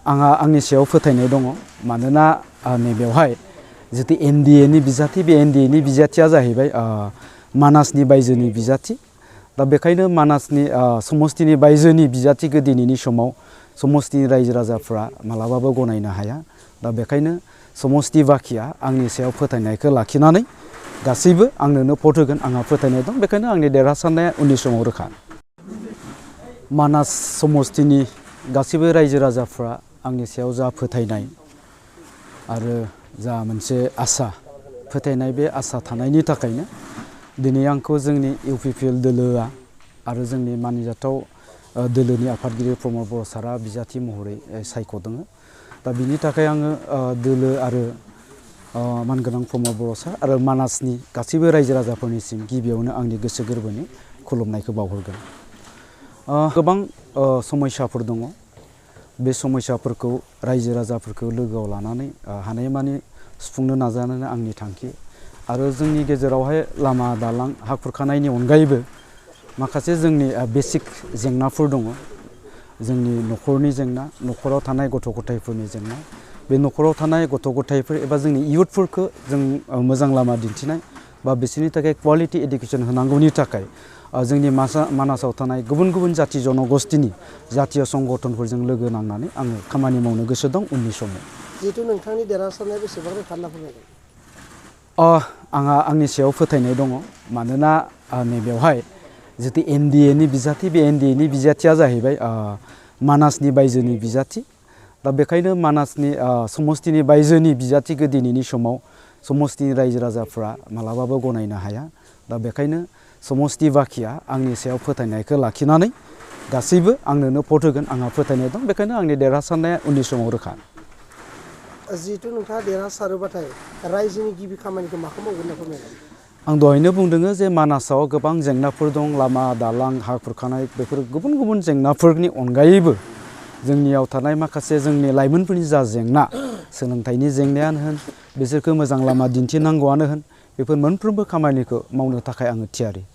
आंहा आंनि सायाव फोथायनाय दङ मानोना नैबेवहाय जितु एनडिए नि बिजाथि बे एनडिए नि बिजाथिया जाहैबाय मानासनि बायजोनि बिजाथि दा बेखायनो मानासनि समस्तिनि बायजोनि बिजाथिखौ दिनैनि समाव समस्तिनि रायजो राजाफ्रा मालाबाबो गनायनो हाया दा बेखायनो समस्ति बाखिया आंनि सायाव फोथायनायखौ लाखिनानै गासैबो आंनोनो भट होगोन आंहा फोथायनाय दं बेखायनो आंनि देरहासारनाया उननि समाव रोखा मानास समस्तिनि गासैबो रायजो राजाफ्रा आंनि सायाव जा फोथायनाय आरो जा मोनसे आसा फोथायनाय बे आसा थानायनि थाखायनो दिनै आंखौ जोंनि इउपिपिएल दोलोआ आरो जोंनि मानिजाथाव दोलोनि आफादगिरि प्रमद बर' सारा बिजाथि महरै सायख'दों दा बिनि थाखाय आङो दोलो आरो मानगोनां प्रमद बर' सार आरो मानासनि गासैबो रायजो राजाफोरनिसिम गिबियावनो आंनि गोसो गोरबोनि खुलुमनायखौ बावहरगोन गोबां समस्याफोर दङ बे समस्याफोरखौ रायजो राजाफोरखौ लोगोआव लानानै हानायमानि सुफुंनो नाजानायानो आंनि थांखि आरो जोंनि गेजेरावहाय लामा दालां हा खुरखानायनि अनगायैबो माखासे जोंनि बेसिक जेंनाफोर दङ जोंनि न'खरनि जेंना न'खराव थानाय गथ' गथायफोरनि जेंना बे न'खराव थानाय गथ' गथायफोर एबा जोंनि इयुथफोरखौ जों मोजां लामा दिन्थिनाय बा बिसोरनि थाखाय क्वालिटि एडुकेसन होनांगौनि थाखाय जोंनि मानासाव थानाय गुबुन गुबुन जाथि जनगोष्ठीनि जातीय संगठनफोरजों लोगो नांनानै आङो खामानि मावनो गोसो दं उननि समाव जिहेतु नोंथांनि देरहासारनाया बेसेबां रोखा होनना फोरमायगोन आंहा आंनि सायाव फोथायनाय दङ मानोना नैबेवहाय जितु एनडिए नि बिजाथि बे एनडिए नि बिजाथिया जाहैबाय मानासनि बायजोनि बिजाथि दा बेखायनो मानासनि समस्तिनि बायजोनि बिजाथिखौ दिनैनि समाव समस्तिनि रायजो राजाफ्रा मालाबाबो गनायनो हाया दा बेखायनो समस्ति बाखिया आंनि सायाव फोथायनायखौ लाखिनानै गासैबो आंनोनो भट होगोन आंहा फोथायनाय दं बेखायनो आंनि देरहासारनाया उननि समाव रोखा जिहेतु नोंथाङा देरहासारोबाथाय रायजोनि गिबि खामानिखौ माखौ मावगोन होनना फोरमायगोन आं दहायनो बुंदों जे मानासाव गोबां जेंनाफोर दं लामा दालां हा खुरखानाय बेफोर गुबुन गुबुन जेंनाफोरनि अनगायैबो जोंनियाव थानाय माखासे जोंनि लाइमोनफोरनि जा जेंना सोलोंथाइनि जेंनायानो होन बिसोरखौ मोजां लामा दिन्थिनांगौआनो होन बेफोर मोनफ्रोमबो खामानिखौ मावनो थाखाय आङो थियारि